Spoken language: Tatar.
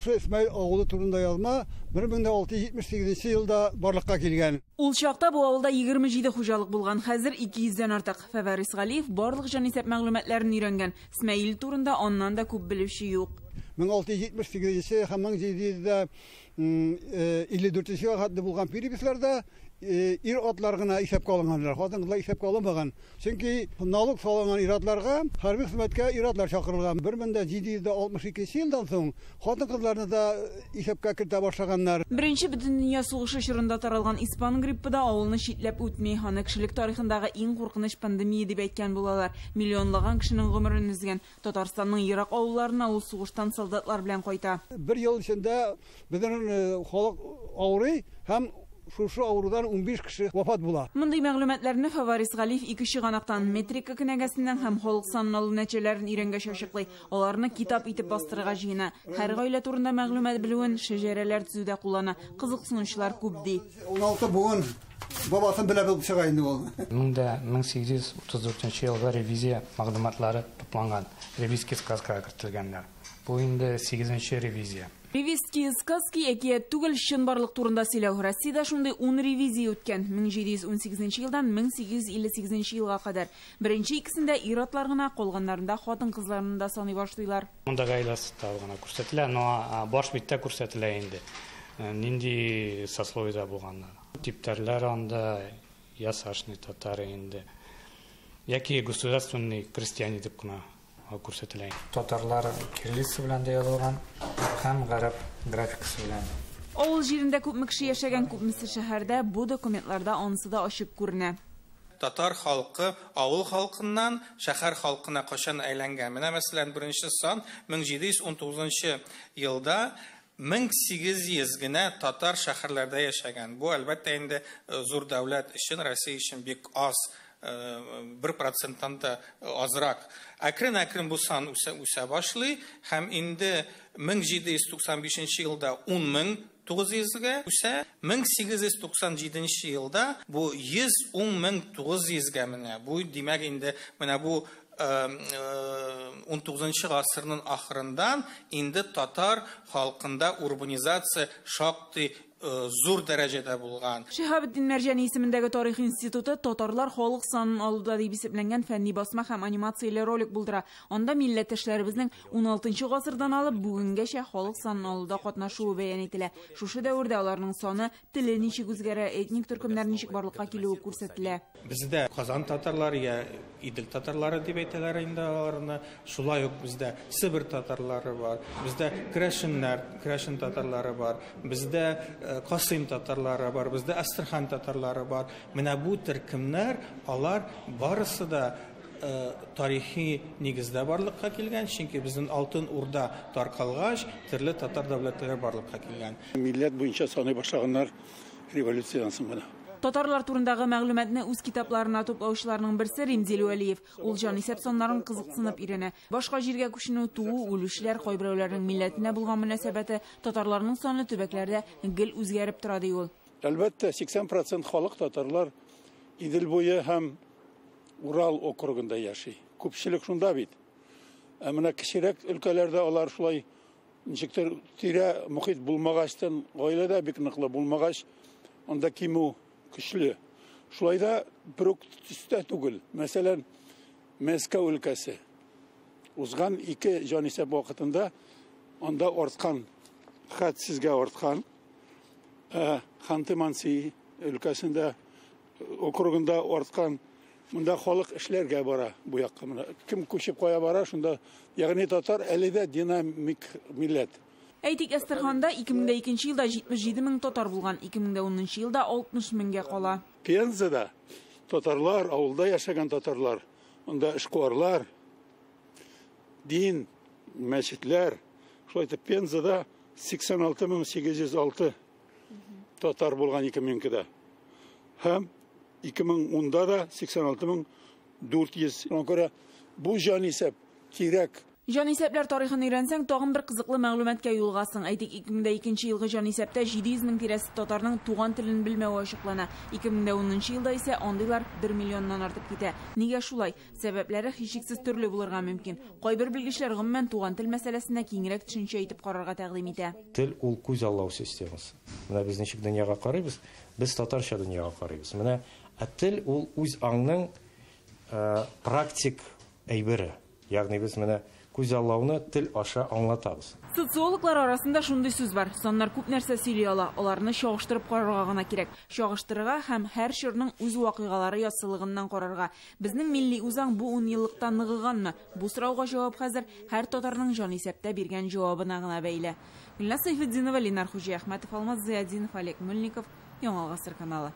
Смәел авылы турында язма 1678 елда барлыкка килгән. Ул чакта бу авылда 27 хуҗалык булган, хәзер 200дән артык. Фәварис Галиев барлык җанисәп мәгълүматларын өйрәнгән. Смәел турында аннан да күп белүче юк. 1678 һәм 1754 елга хәтле булган переписларда ир-атлар гына исәпкә алынганнар, хатын-кызлар исәпкә алынмаган. Чөнки налог салынган ир-атларга хәрби хезмәткә ир-атлар чакырылган. 1762 елдан соң хатын-кызларны да исәпкә кертә башлаганнар. Беренче бөтендөнья сугышы чорында таралган испан гриппы да авылны читләп үтми. Аны кешелек тарихындагы иң куркыныч пандемия дип әйткән булалар. Миллионлаган кешенең гомерен өзгән. Татарстанның ерак авылларына ул сугыштан солдатлар белән кайта. Бер ел эчендә безнең халык авырый һәм шушы авырудан 15 кеше вафат була. Мондый мәгълүматларны Фәварис Галиев ике чыганактан, метрика кенәгәсеннән һәм халык санын алу нәтиҗәләрен өйрәнгәч ачыклый. Аларны китап итеп бастырырга җыена. Һәр гаилә турында мәгълүмат белүен шәҗәрәләр төзүдә куллана. Кызыксынучылар күп ди. 16 буын бабасын белә белеп чыга инде ул. 1834 елгы ревизия мәгълүматлары тупланган. Ревизский сказкага кертелгәннәр. Бу инде 8нче ревизия. Ревизские сказки әкият түгел, чынбарлык турында сөйләү. Россиядә шундый 10 ревизия үткән. 1718 елдан 1858 елга кадәр. Беренче икесендә ир-атлар гына, калганнарында хатын-кызларны да саный башлыйлар. Монда гаилә составы гына күрсәтелә, но баш биттә күрсәтелә инде. Нинди сословиедә булганнар. Типтәрләр анда ясашный татары инде. Яки государственный крестьяне дип кенә күрсәтелә. Татарлар кириллица белән дә язылган һәм гарәп графикасы белән. Авыл җирендә күпме кеше яшәгән, күпмесе шәһәрдә, бу документларда анысы да ачык күренә. Татар халкы авыл халкыннан шәһәр халкына кашан әйләнгән. Менә мәсәлән, беренче сан 1719 елда 1800 генә татар шәһәрләрдә яшәгән. Бу әлбәттә инде зур дәүләт өчен, Россия өчен бик аз, 1%-тан да азрак. Әкрен-әкрен бу сан үсә башлый һәм инде 1795 елда 10900-гә үсә, 1897 елда бу 110900-гә менә. Бу димәк инде менә бу 19 гасырның ахырындан инде татар халкында урбанизация шактый зур дәрәҗәдә булган. Шиһабетдин Мәрҗани исемендәге тарих институты татарлар халык санын алуда дип исәпләнгән фәнни басма һәм анимацияле ролик булдыра. Анда милләттәшләребезнең 16 гасырдан алып бүгенгәчә халык санын алуда катнашуы бәян ителә. Шушы дәвердә аларның саны, теле ничек үзгәрә, этник төркемнәр ничек барлыкка килүе күрсәтелә. Бездә Казан татарлары я Идел татарлары дип әйтәләр инде аларны. Шулай ук бездә Себер татарлары бар, бездә керәшеннәр, керәшен татарлары бар, бездә Касыйм татарлары бар, бездә Әстерхан татарлары бар. Менә бу төркемнәр, алар барысы да тарихи нигездә барлыкка килгән, чөнки безнең Алтын Урда таркалгач, төрле татар дәүләтләре барлыкка килгән. Милләт буенча саный башлаганнар революциядән соң гына. Татарлар турындагы мәгълүматны үз китапларына туплаучыларның берсе Римзил Вәлиев. Ул җанисәп саннарын кызыксынып өйрәнә. Башка җиргә күченү, туу, үлүчеләр, кайберәүләрнең милләтенә булган мөнәсәбәте, татарларның саны төбәкләрдә гел үзгәреп тора, ди ул. Әлбәттә, 80% халык татарлар Идел буе һәм Урал округында яши. Күпчелек шунда бит. Ә менә кечерәк өлкәләрдә алар шулай ничектер тирә мохит булмагачтан, гаиләдә бик ныклы булмагач, анда кимү көчле. Шулай да бер үк төстә түгел. Мәсәлән, Мәскәү өлкәсе узган ике җанисәп вакытында анда арткан, хәтсезгә арткан. Ханты-Манси өлкәсендә, округында арткан. Монда халык эшләргә бара бу якка. Менә кем күчеп кая бара, шунда, ягъни татар әле дә динамик милләт. Әйтик, Әстерханда 2002 елда 77 мең татар булган, 2010 елда 60 меңгә кала. Пензада татарлар, авылда яшәгән татарлар, анда эшкуарлар, дин, мәчетләр. Шулай итеп Пензада 86806 татар булган 2002-дә. Һәм 2010-да да 86400. Шуңа күрә бу җанисәп кирәк. Җанисәпләр тарихын өйрәнсәң, тагын бер кызыклы мәгълүматка юлыгасың. Әйтик, 2002 елгы җанисәптә 700 мең тирәсе татарның туган телен белмәве ачыклана. 2010 елда исә андыйлар 1 миллионнан артып китә. Нигә шулай? Сәбәпләре һичшиксез төрле булырга мөмкин. Кайбер белгечләр гомумән туган тел мәсьәләсенә киңрәк төшенчә итеп карарга тәкъдим итә. Тел ул күз аллау системасы. Менә без ничек дөньяга карыйбыз, без татарча дөньяга карыйбыз. Менә ә тел ул үз аңның практик әйбере. Ягъни без менә күз аллауны тел аша аңлатабыз. Социологлар арасында шундый сүз бар. Саннар күп нәрсә сөйли ала. Аларны чагыштырып карарга гына кирәк. Чагыштырырга һәм һәр чорның үз вакыйгалары яссылыгыннан карарга. Безнең милли үзаң бу 10 еллыкта ныгыганмы? Бу сорауга җавап хәзер һәр татарның җанисәптә биргән җавабына гына бәйле. Гөлназ Сайфетдинова, Ленар Хуҗиәхмәтов, Алмаз Зыятдинов, Олег Мыльников, Яңа Гасыр каналы.